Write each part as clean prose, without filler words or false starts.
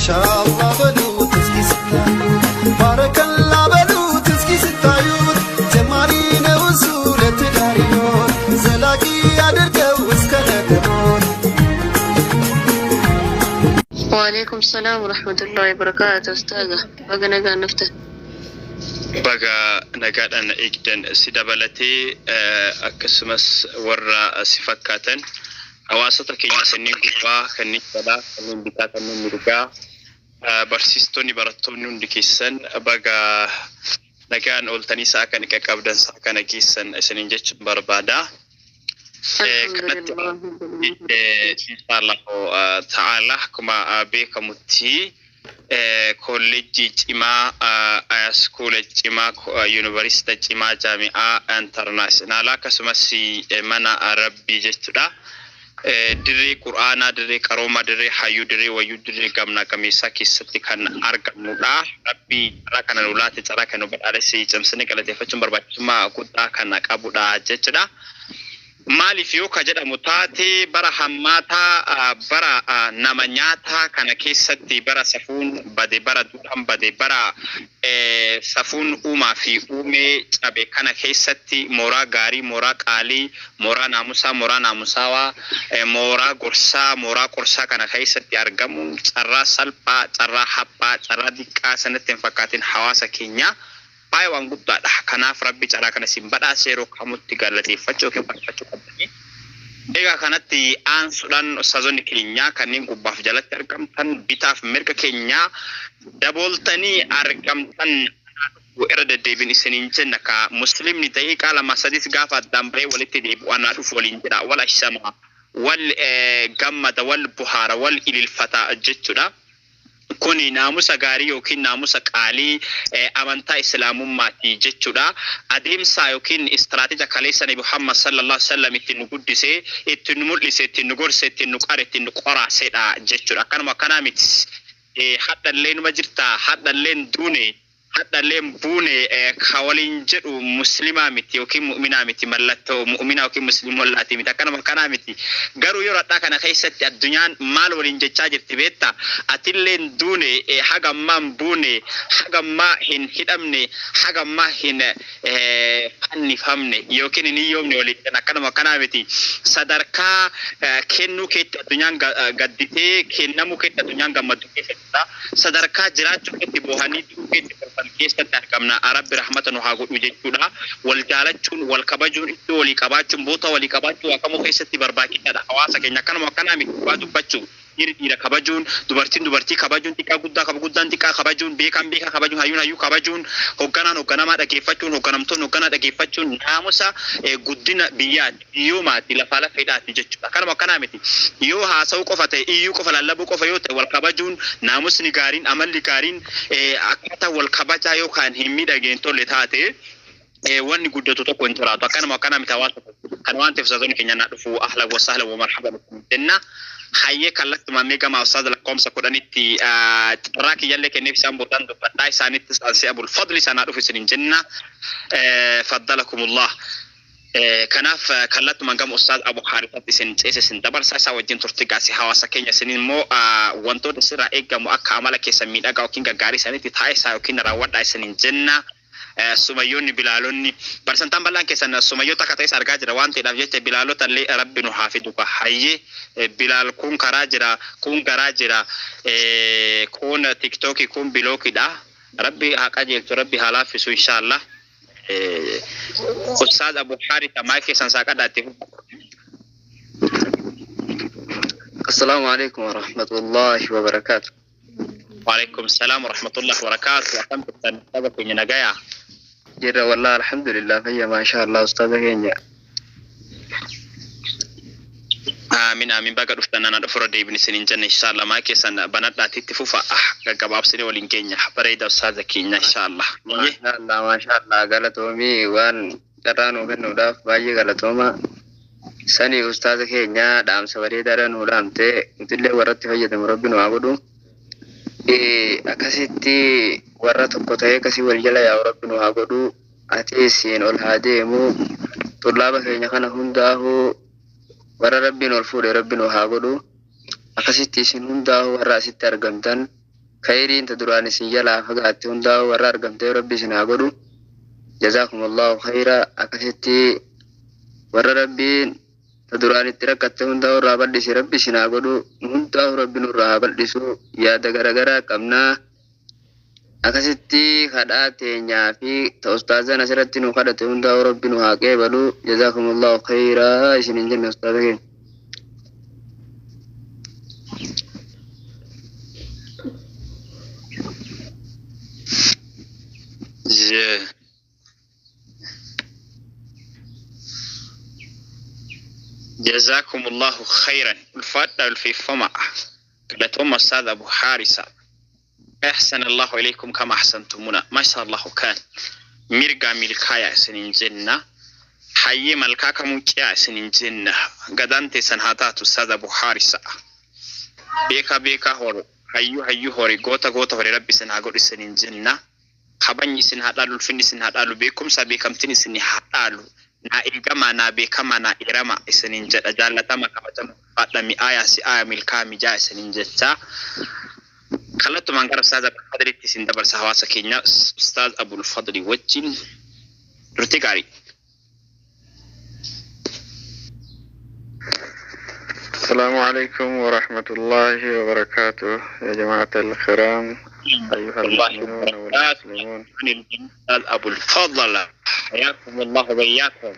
ማሻአላህ በሉት እስኪ ስታዩት፣ ባረከላ በሉት እስኪ ስታዩት፣ ጀማሪ ነው እሱ ለትዳር ሕይወት፣ ዘላቂ አድርገው እስከ ለተሞት። وعليكم السلام ورحمة الله وبركاته أستاذة baga nagaan dhufte. Baga nagaadhaan na eegdan si dabalatee akkasumas warra si fakkaatan hawaasota keenya kanneen gubbaa, kanneen jalaa, kanneen bitaa, kanneen mirgaa, barsiistonni, barattoonni hundi keessan baga nagaan ooltanii sa'a kana qaqqabdan, sa'a kana geessan isiniin jechuun barbaada. Kanatti inshallah ta'ala akkuma beekamutti kolleejjii cimaa, iskuula cimaa, yuunivarsiitii cimaa, jaami'aa intarnaashinaala akkasumas mana rabbii jechuudha. Dirree qur'aanaa, dirree qaroomaa, dirree hayyuu, dirree wayyuu, dirree gamnaa gameessaa keessatti kan argamnudha. Rabbii carraa kana nu laate, carraa kana nu badhaadhesse cimsinee galateeffachuun barbaachisummaa guddaa kan qabudha jechuudha. Maaliif yoo ka jedhamu taate, bara hammaataa, bara nama nyaataa kana keessatti, bara safuun bade, bara duudhaan bade, bara safuun uumaa fi uumee cabe kana keessatti mooraa gaarii, mooraa qaalii, mooraa naamusaa, mooraa naamusaawaa, mooraa gorsaa, mooraa qorsaa kana keessatti argamuun carraa salphaa, carraa haphaa, carraa diqqaa sanatti hin fakkaatin hawaasa keenya baay'ee waan guddaadha. Kanaaf Rabbi carraa kana isin badhaase yeroo kamutti galateeffachuu yookiin faarfachuu qabdanii. Egaa kanatti aansuudhaan ustaazonni keenya kanneen gubbaaf jalatti argamtan, bitaaf mirga keenya dabooltanii argamtan, irra deddeebiin isiniin jenna ka muslimni daqiiqaa lama sadis gaafa addaan bahee walitti deebi'u anaa dhufu waliin jedha, wal ashama, wal gammada, wal buhaara, wal ililfata jechuudha. Kuni naamusa gaarii yookiin naamusa qaalii amantaa islaamummaati jechuudha. Adeemsa yookiin istiraateja kaleessa Nabi Muhammad sallallahu alaihi wasallam ittiin nu guddise, ittiin nu mul'ise, ittiin nu gorse, ittiin nu qare, ittiin nu qoraasedha jechuudha. Akkanuma akkanaa miti. Hadhallee numa jirta, hadhallee hin duune, hadhallee hin buune ka waliin jedhu muslimaa miti yookiin mu'minaa miti, mallattoo mu'minaa yookiin musliimollaati miti, akkanuma akkanaa miti. Garuu yeroo hadhaa kana keessatti addunyaan maal waliin jechaa jirti beektaa? Atillee hin duune, haga ammaa hin buune, haga ammaa hin hidhamne, haga ammaa hin fannifamne yookiin hin hiyyoomne waliin jedhan, akkanuma akkanaa miti. Sadarkaa kennuu keetti addunyaan gadditee, kennamuu keetti addunyaan gammaddu keessa jirta. Sadarkaa jiraachuu keetti boohanii, du'uu keetti kolfan keessatti argamna. Rabbi rahmata nu haa godhu jechuudha. Wal jaalachuun, wal kabajuun, iddoo walii qabaachuun, boota walii qabaachuu waa kamuu keessatti barbaachisaadha. Hawaasa keenya akkanuma akkanaa miti dhugaa dubbachuu. Dhiirri dhiira kabajuun, dubartiin dubartii kabajuun, xiqqaa guddaa kaba guddaan xiqqaa kabajuun, beekaan beekaa kabajuun, hayyuun hayyuu kabajuun, hogganaan hogganamaa dhageeffachuun, hogganamtoonni hogganaa dhageeffachuun naamusa guddina biyyaati, biyyoomaati, lafaa lafeedhaati jechuudha. Akkanuma akkanaa miti. Yoo haasa'uu qofa ta'e, iyyuu qofa, lallabuu qofa yoo ta'e, wal kabajuun, naamusni gaariin, amalli gaariin, akkaataa wal kabajaa yookaan hin miidhageen tolle taate, wanni guddatu tokko hin jiraatu. Akkanuma akkanaa miti hawaasa. Kana waan ta'eef ustaazonni keenya naa dhufu ahlan wa sahlan wa marhaban jenna. Hayyee, kallattumaan mee gama ustaaza lakkoomsa 10tti carraa kiyyallee kenneef, isaan boodaan dubbadhaa, isaanitti saansee Abul Fadli sanaa dhufu isinin jenna. Faddalakumullah. Kanaaf kallattumaan gama ustaaz Abu Haarisatti isin ceese, isin dabarsaa, isaa wajjin turte gaasi hawaasa keenya. Isin immoo wantoota sirraa eegamu akka amala keessan miidhagaa yookiin gaggaarii isaaniitti taasisaa yookiin raawwadhaa isinin jenna. Sumayyoonni, bilaalonni, barsantaan bal'aan keessan sumayyoota akka ta'es argaa jira waan ta'eedhaaf jecha bilaalota illee Rabbi nu haa fidu ka. Hayyee, bilaal kun karaa jira, kun garaa jira, kun tiktookii, kun bilookiidha. Rabbi haa qajeelchu, Rabbi haa laaffisu inshaallah. Ustaaz Abu Haarisa, maayikii keessan saaqadhaa, itti fufa. السلام عليكم ورحمة الله وبركاته. وعليكم السلام ورحمة الله وبركاته. Akkam jirtan saba keenya, nagayaa? Jirra والله الحمد لله fayya ما شاء الله ustaaza keenya. Aamin aamin, baga dhuftan, ana dhufura deebin isinin jenna inshallah. Maa keessan banadhaati itti fufa, gaggabaabsinee waliin keenya bareeda ustaaza keenya inshallah. ما شاء الله ما شاء الله, galatoomii, waan carraa nuu kennuudhaaf baay'ee galatooma. Sani ustaaza keenya dhaamsa bareedaadha nuu dhaamte, nutillee warratti fayyadamu Rabbi nu haa godhu. Akkasitti warra tokko ta'ee akkasii wal jala yaa'u Rabbi nu haa godhu. Ati siin ol haa deemu. Tullaaba keenya kana hundaa'uu warra Rabbiin ol fuudhe Rabbi nu haa godhu. Akkasitti isin hundaa'uu warra asitti argamtan Khayriin ta duraan isin jalaa fagaatte hundaa'u warra argamtee Rabbi isin haa godhu. Jazaakumullahu khayra. Akkasitti warra Rabbiin ta duraan itti rakkatte hundaa'u irraa bal'ise Rabbi isin haa godhu. Hundaa'u Rabbi nurraa haa bal'isu. Yaada garagaraa qabnaa. Akkasitti kadhaa teenyaa fi ta ustaazan asirratti nu kadhate hundaa'u Rabbi nu haa qeebalu. Jazaakumullahu khayra isin hin jenne ustaaza keenya. جزاكم الله خيرا. الفاتة الفيفما قالتهم أستاذ أبو حارثة، أحسن الله إليكم كما أحسنتمونا. ما شاء الله كان mirga milkaaya isinin jenna. Hayyee, malkaa kamuu ce'aa isinin jenna. Gadaan teessan haa taatu. Ustaaz Abu Haarisa, beekaa beekaa horu, hayyuu hayyuu hori, goota goota hori Rabbi isin haa godhu isinin jenna. Kabajni isin haa dhaalu, ulfinni isin haa dhaalu, beekumsa beekamtiin isin haa dhaalu. Naa eegamaa, naa beekamaa, naa eerama isinin jedha. Jaallatama, kabajama, ulfaadha, mi'aayaa, si'aaya, milkaa, mijaa isinin jechaa, kallattumaan gara Ustaaz Abul Fadlitti isin dabarsa. Hawaasa keenya, Ustaaz Abul Fadli wajjin turtii gaarii. السلام عليكم ورحمة الله وبركاته يا جماعة الكرام، أيها الله المؤمنون وبركاته. والمسلمون. الأستاذ أبو الفضل، حياكم الله وإياكم.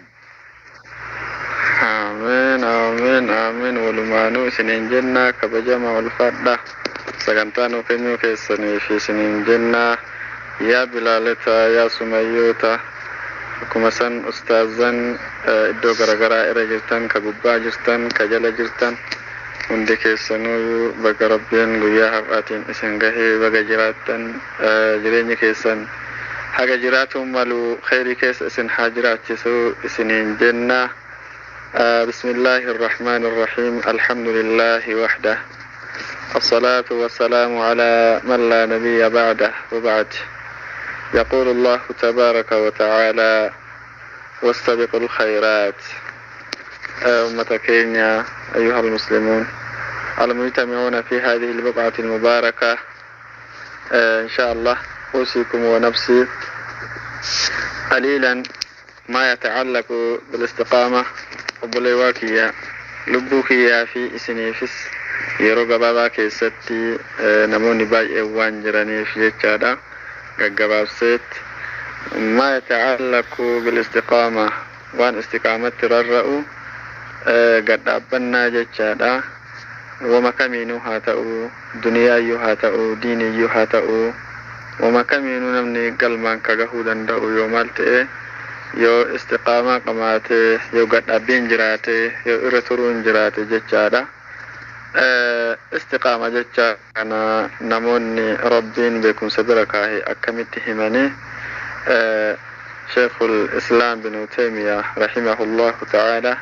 آمين آمين آمين. Walumaanuu isiniin jenna. Kabajama, ulfaadha, sagantaa nuu kennuu keessanii fi isiniin jenna. Yaa bilaalota, yaa sumayyoota, akkuma san ustaazan iddoo garagaraa irra jirtan, ka gubbaa jirtan, ka jala jirtan, hundi keessanuu baga Rabbiin guyyaa har'aatiin isin gahee, baga jiraattan. Jireenyi keessan haga jiraatuun malu kheyrii keessa isin haa jiraachisu isiniin jenna. بسم الله الرحمن الرحيم. الحمد لله وحده، الصلاة والسلام على من لا نبي بعده، وبعد. يقول الله تبارك وتعالى: واستبقوا الخيرات. أمة كينيا، أيها المسلمون المجتمعون في هذه البقعة المباركة، إن شاء الله أوصيكم ونفسي قليلا ما يتعلق بالاستقامة. Obboleewwan kiyya, lubbuu kiyyaa fi isiniifis yeroo gabaabaa keessatti namoonni baay'een waan jiraniif jechaadha, gaggabaabseetti ما يتعلق بالاستقامة, waan istiqaamatti rarra'u, gad dhaabbannaa jechaadha. Wama kamiinuu haa ta'u, duniyaayyuu haa ta'u, diiniyyuu haa ta'u, wama kamiinuu namni galmaan ka gahuu danda'u yoo maal ta'e? Yoo istiqaamaa qabaate, yoo gadhaabbiin jiraate, yoo irra turuun jiraate jechaadha. Istiqaama jecha kana namoonni Rabbiin beekumsa bira kaahe akkamitti himanii? Sheekul Islaam Binu Taymiya rahimahullahu ta'ala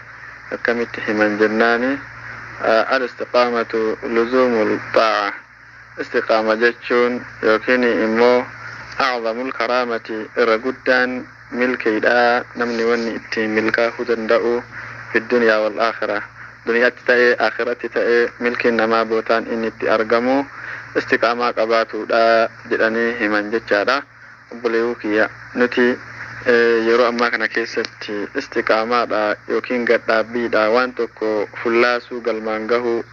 akkamitti himan jennaani, الاستقامة لزوم الطاعة. Istiqaama jechuun yookiin immoo أعظم الكرامة, irra guddaan milkiidha, namni wanni ittiin milkaa'uu danda'u في الدنيا والآخرة, duniyaatti ta'ee akhiratti ta'ee, milkiin namaa bootaan inni itti argamu istiqaamaa qabaatuudha jedhanii himan jechaadha. Obboleewwan kiyya, nuti yeroo ammaa kana keessatti istiqaamaadha yookiin gadhaabbiidha, waan tokko fullaasuu, galmaan gahuu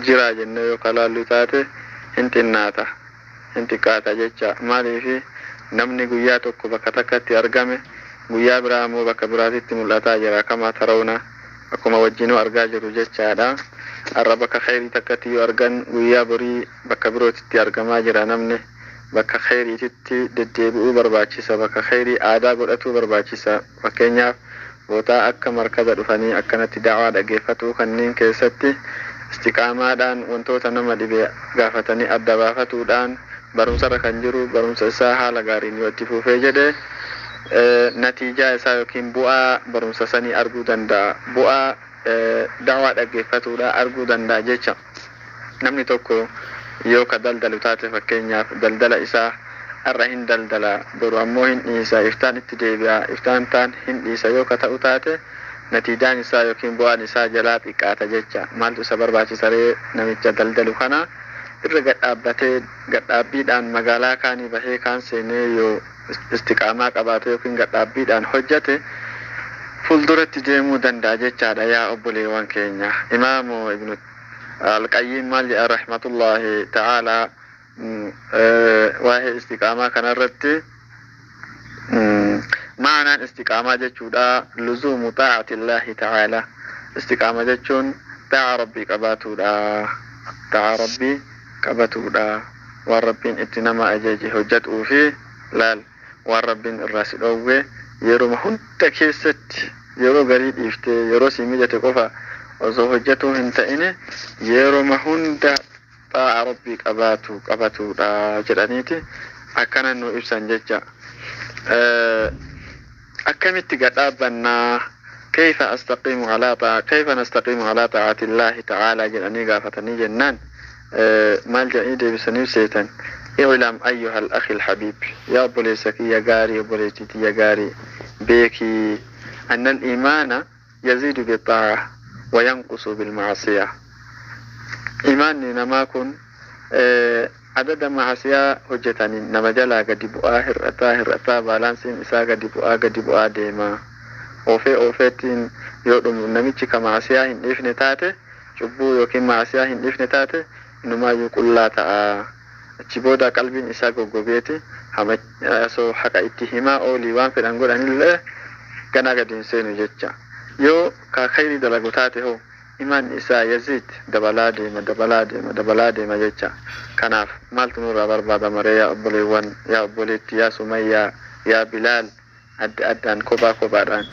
jira jennee yoo kalaallu taate, hin xinnaata, hin xiqqaata jecha. Maaliifi? Namni guyyaa tokko bakka takkatti argame, guyyaa biraa ammoo bakka biraatitti mul'ataa jira. كما ترون, akkuma wajjinuu argaa jiru jechaadha. Har'a bakka kheyrii takkatti yoo argan, guyyaa borii bakka birootitti argamaa jira. Namni bakka kheyriititti deddeebi'uu barbaachisa, bakka kheyrii aadaa godhatuu barbaachisa. Fakkeenyaaf, bootaa akka markaza dhufanii akkanatti da'waa dhageeffatuu kanneen keessatti istiqaamaadhaan wantoota nama dhibe gaafatanii adda baafatuudhaan, barumsarra kan jiru barumsa isaa haala gaariin yoo itti fufee jedhe, natiijaa isaa yookiin bu'aa barumsa sanii arguu danda'a, bu'aa da'waa dhaggeeffatuudha arguu danda'a jecha. Namni tokko yoo ka daldalu taate, fakkeenyaaf, daldala isaa har'a hin daldala, boru ammoo hin dhiisa, iftaan itti deebi'a, iftaan taan hin dhiisa yoo ka ta'u taate, natiijaan isaa yookiin bu'aan isaa jalaa xiqqaata jecha. Maaltu isa barbaachisaree namicha daldalu kana? Irra gadhaabbatee gadhaabbiidhaan magaalaa kaanii bahee kaan seenee yoo istiqaamaa qabaate yookiin gadhaabbiidhaan hojjate fuulduratti deemuu danda'a jechaadha. Yaa obboleewwan keenya, Imaamu Ibnu Alqayyiim maal jedha rahmatullahi ta'aalaa waa'ee istiqaamaa kanarratti? Ma'anaan istiqaamaa jechuudha luzuumu xaa'atillaahi ta'aalaa. Istiqaama jechuun xaa'a Rabbii qabaatuudha, xaa'a Rabbii qabatuudha, waan Rabbiin itti nama ajaje hojjetuu fi laal waan Rabbiin irraa si dhoowwe yeruma hunda keessatti, yeroo garii dhiiftee yeroo si mijate qofa osoo hojjetuu hin ta'ine, yeruma hunda xaa'a Rabbii qabaatu qabatuudha jedhaniiti akkana nu ibsan jecha. Akkamitti gadhaabbannaa? Kayfa astaqiimu alaa xaa kayfa nastaqiimu alaa xaa'atillaahi ta'aalaa jedhanii gaafatanii jennaan, maal jedhanii deebisaniif seetan? I'lam ayyuha al-akhi al-habiib, yaa obboleessa kiyya gaarii, obboleettii tiyya gaarii, beekii anna al-iimaana yaziidu bixaa'a wa yanqusu bilmacsiya. Imaanni namaa kun adada macasiyaa hojjetaniin nama jalaa gadi bu'aa, hir'ataa hir'ataa, baalaansiin isaa gadi bu'aa gadi bu'aa deema. Oofee oofeettiin yoo dhumu, namichi ka macasiyaa hin dhiifne taate, cubbuu yookiin macasiyaa hin dhiifne taate, inumaayyuu qullaa ta'a. Achi booda qalbiin isaa goggogeeti osoo haqa itti himaa oolii waan fedhan godhanillee ganaa gadi hin seenu jecha. Yoo ka khayrii dalagu taate hoo, imaanni isaa yaziid, dabalaa deema, dabalaa deema, dabalaa deema jecha. Kanaaf maaltu nurraa barbaadama ree, yaa obboleewwan, yaa obboleetti, yaa Sumayyaa, yaa Bilaal, adda addaan kophaa kophaadhaan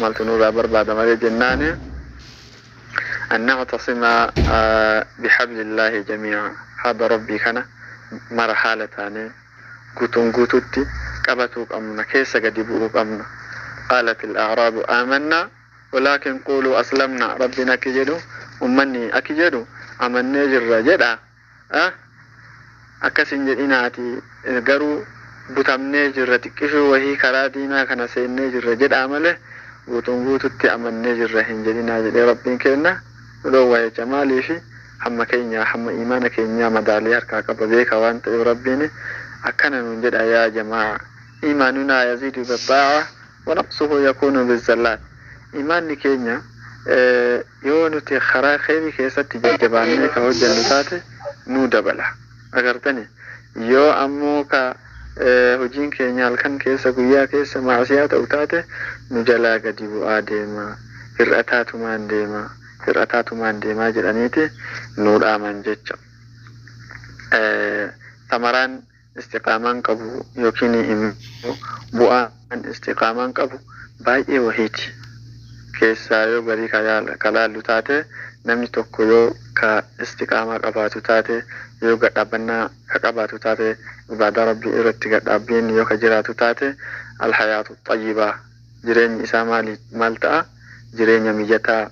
maaltu nurraa barbaadama ree jennaani, an nactasima bihablillaahi jamiica, haada Rabbii kana mara haala taanee guutuun guututti qabatuu qabna, keessa gadi bu'uu qabna. Qaalat al-a'raabu aamanna walaakin quuluu aslamna. Rabbiin akki jedhu, ummanni akki jedhu, amannee jirra jedha, akkas hin jedhinaati, garuu butamnee jirra, xiqqishuu wahii karaa diinaa kana seennee jirra jedhaa malee guutuun guututti amannee jirra hin jedhinaa jedhee Rabbiin kenna nu dhoowwa jecha. Maaliifi? Hamma keenya, hamma imaana keenyaa madaalee harkaa qaba, beeka waan ta'eef Rabbiin akkana nuun jedha. Yaa jamaa, imaanunaa yaziidu bittaa'a wa naqsuhu yakuunu bizzallaat. Imaanni keenya yoo nuti karaa kheyrii keessatti jajjabaannee ka hojjennu taate nuu dabala, agartani? Yoo ammoo ka hojiin keenya halkan keessa guyyaa keessa maasiyaa ta'u taate, nu jalaa gadi bu'aa deema, hir'ataatumaan deema, hir'ataatumaan deemaa jedhaniiti nuu dhaaman jecha. Samaraan istiqaamaan qabu yookiin immoo bu'aan istiqaamaan qabu baay'ee wahiiti. Keessaa yoo garii ka laallu taate, namni tokko yoo ka istiqaamaa qabaatu taate, yoo gadhaabbannaa ka qabaatu taate, ibaadaa Rabbii irratti gadhaabbiin yoo ka jiraatu taate, alhayaatu xayyibaa, jireenyi isaa maali, maal ta'a? Jireenya mijataa,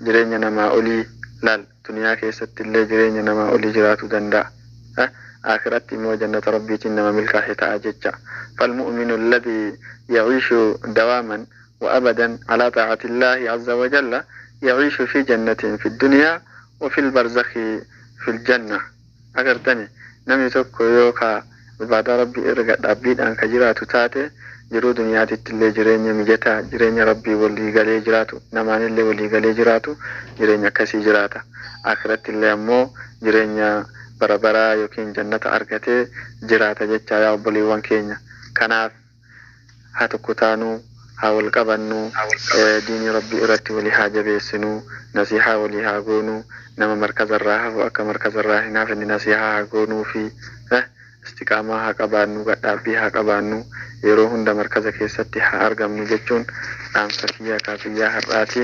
jireenya namaa olii. Laal, duniyaa keessatti illee jireenya namaa olii jiraatu danda'a, akhiratti immoo jannata Rabbiitiin nama milkaa'e ta'a jecha. Falmu'minu alladhii yaciishu dawaaman wa abadan alaa taa'ati illaahi azza wa jalla yaciishu fi jannatin fi dunyaa wa fi lbarzakhi fi ljanna. Agartani, namni tokko yoo ka ibaadaa Rabbii irra gadhaabbiidhaan ka jiraatu taate, jiruu duniyaatitti illee jireenya mijataa, jireenya Rabbii walii galee jiraatu, namaanillee walii galee jiraatu, jireenya akkasii jiraata. Akhiratti illee ammoo jireenya bara baraa yookiin jannata argatee jiraata jecha. Yaa obboleewwan keenya, kanaaf haa tokko taanuu, haa wal qabannu, diinii Rabbii irratti walii haa jabeessinuu, nasihaa walii haa goonuu, nama markazarraa hafu akka markazarraa hin hafne nasihaa haa goonuu fi istiqaamaa haa qabaannu, gadhaabbii haa qabaannu, yeroo hunda markaza keessatti haa argamnu jechuun dhaamsa kiyyaa kaafiyyaa har'aati.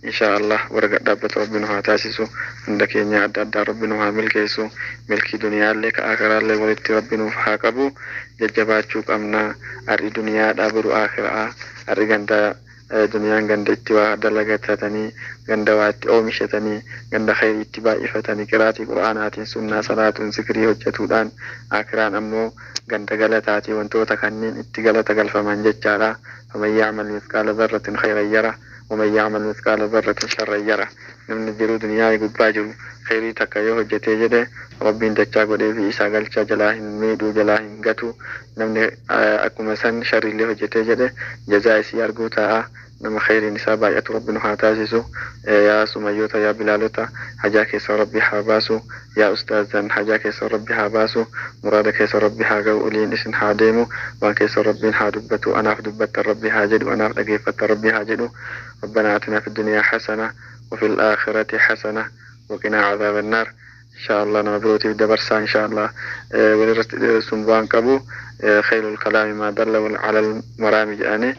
Insha Allah warra gadhaabbatu Rabbi nu haa taasisu. Hunda keenya adda addaa Rabbi nu haa milkeessu. Milkii duniyaallee ka akiraallee walitti Rabbi nuuf haa qabu. Jajjabaachuu qabna. Ar'i duniyaadhaa, boru akiraa. Ar'i ganda duniyaan ganda itti waa dalagatatanii, ganda waa itti oomishatanii, ganda khayrii itti baay'ifatanii, qiraatii Qur'aanaatiin, sunnaa salaatuun, zikrii hojjetuudhaan. Akiraan ammoo ganda galataatii, wantoota kanneen itti galata galfaman jechaadha. Faman yacmal mithqaala dharratin khayran yara. Waman ya'mal mithqaala dharratin sharran yara. Namni jiruu duniyaa gubbaa jiru kheyrii takka yoo hojjetee jedhe Rabbiin dachaa godheefi isaa galcha, jalaa hin miidhu, jalaa hin gatu. Namni akkuma san sharriillee hojjetee jedhe jazaa isii arguu taa'a. Nama kheyriin isaa baay'atu Rabbi nu haa taasisu. Yaa sumayyoota, yaa bilaalota, hajaa keessan Rabbi haa baasu. Yaa ustaazan, hajaa keessan Rabbi haa baasu. Muraada keessan Rabbi haa ga'u, oliin isin haa deemu. Waan keessan Rabbiin haa dubbatu. Anaaf dubbattan Rabbi haa jedhu, anaaf dhageeffattan Rabbi haa jedhu. Rabbanaa atinaa fid duniyaa hasana wa fil aakhirati hasana wa qinaa azaaban naar. Inshaa Allah nama birootiif dabarsaa inshaa Allah walirratti dheeressuun bu'aan qabu. Khayrul kalaami maa dalla wal alal maraami jedhanii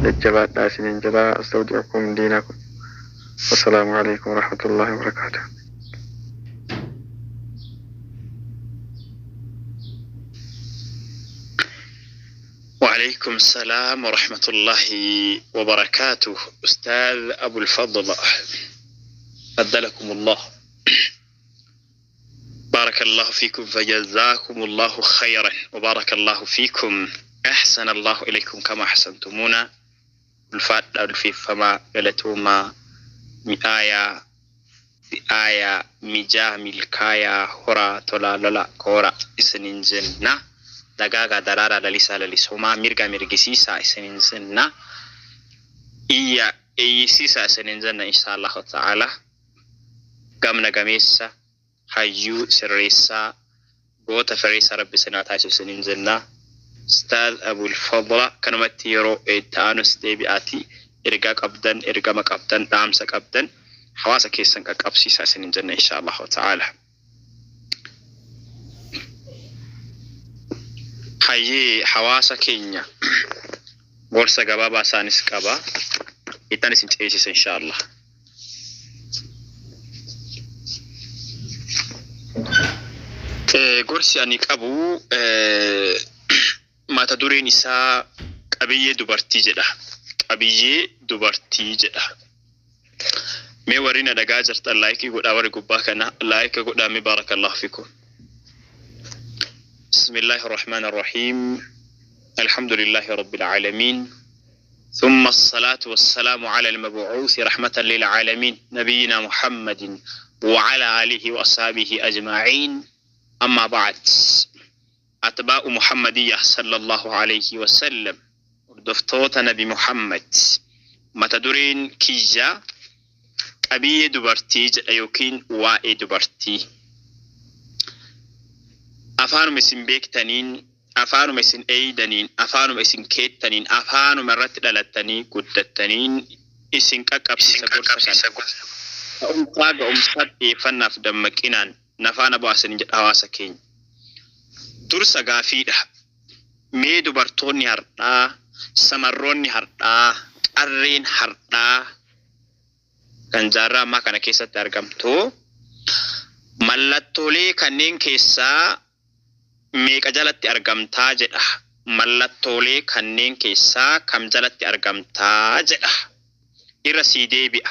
jajjabaadhaa isiniin jedha. Astawdi'ukum diinakum. Wassalaamu alaikum warahmatullahi wabarakaatuh. وعليكم السلام ورحمة الله وبركاته أستاذ أبو الفضل، فضلكم الله، بارك الله فيكم، فجزاكم الله خيرا وبارك الله فيكم، أحسن الله إليكم كما أحسنتمونا. Ulfaadhaa, ulfeeffamaa, galatoomaa, mi'aayaa, si'aayaa, mijaa, milkaayaa, horaa, tolaa, lola, koora isiniin jenna. Dagaagaa, daraaraa, lalisaa, lalisoomaa, mirga, mirgisiisaa isiniin jenna. Iyya, iyyisiisaa isiniin jenna insha Allahu ta'ala. Gamna gameessa, hayyuu sirreessaa, goota fireessa Rabbi isin haa taasisu isiniin jenna. Ustaaz Abul Fadla, kanumatti yeroo itti aanus deebi'aatii ergaa qabdan, ergama qabdan, dhaamsa qabdan hawaasa keessan qaqqabsiisaa isiniin jenna insha Allahu ta'ala. Hayyee, hawaasa keenya, gorsa gabaabaa isaanis qaba. Ittaan isin ceesisa insha Allah. Gorsi ani qabu mata dureen isaa qabiyyee dubartii jedha. Qabiyyee dubartii jedha. Mee warri na dhagaa jirtan like godhaa, warri gubbaa kana like godhaa mee. Baarakallahu fikum. بسم الله الرحمن الرحيم، الحمد لله رب العالمين، ثم الصلاة والسلام على المبعوث رحمة للعالمين نبينا محمد وعلى آله وأصحابه أجمعين، أما بعد، أتباع محمدية صلى الله عليه وسلم، hordoftoota Nabi Muhammad, mata dureen kiyya qabiyyee dubartii jedha yookiin waa'ee dubartii. Afaanuma isin beektaniin, afaanuma isin eeydaniin, afaanuma isin keettaniin, afaanuma irratti dhalattanii guddattaniin isin qaqqabsiisa gorsa kana. Ka'umsaa ga'umsaa xiyyeeffannaaf dammaqinaan nafaana bu'aa jedha hawaasa keenya. Dursa gaafiidha. Mee dubartoonni har'aa, samarroonni har'aa, qarreen har'aa kan jaarraa ammaa kana keessatti argamtu mallattoolee kanneen keessaa meeqa jalatti argamtaa jedha. Mallattoolee kanneen keessaa kam jalatti argamtaa jedha. Irra sii deebi'a.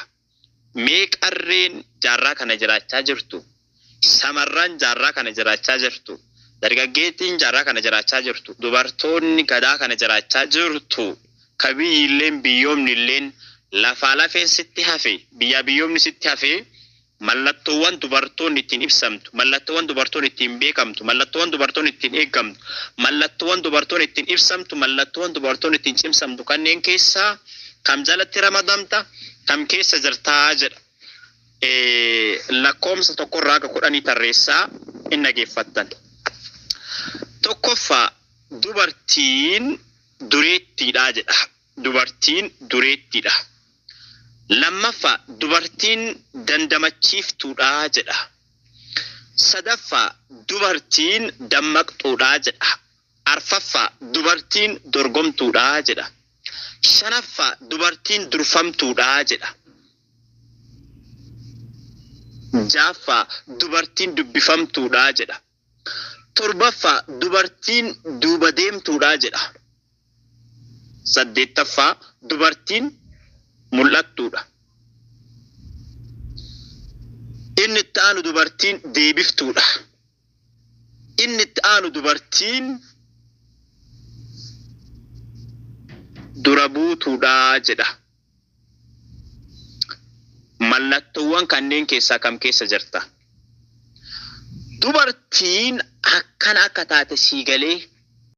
Mee qarreen jaarraa kana jiraachaa jirtu, samarran jaarraa kana jiraachaa jirtu, dargaggeettiin jaarraa kana jiraachaa jirtu, dubartoonni gadaa kana jiraachaa jirtu, ka biyyilleen biyyoomni illeen lafaa lafeen sitti hafe, biyyaa biyyoomni sitti hafe, mallattoowwan dubartoonni ittiin ibsamtu, mallattoowwan dubartoonni ittiin beekamtu, mallattoowwan dubartoonni ittiin eeggamtu, mallattoowwan dubartoonni ittiin ibsamtu, mallattoowwan dubartoonni ittiin cimsamtu kanneen keessaa kam jalatti ramadamta, kam keessa jirtaa jedha. Lakkoomsa tokkorraa haga 10 tarreessaa hin dhageeffattan. Tokkoffaa, dubartiin dureettiidha jedha. Dubartiin dureettiidha. Lammaffaa, dubartiin dandamachiiftuudha jedha. Sadaffaa, dubartiin dammaqxuudha jedha. Arfaffaa, dubartiin dorgomtuudha jedha. Shanaffaa, dubartiin durfamtuudha jedha. Jaaffaa, dubartiin dubbifamtuudha jedha. Torbaffaa, dubartiin duuba deemtuudha jedha. Saddeettaffaa, dubartiin mul'attuudha. Inni itti aanu dubartiin deebiftuudha. Inni itti aanu dubartiin dura buutuudha jedha. Mallattoowwan kanneen keessaa kam keessa jirta? Dubartiin akkana akka taate sii galee.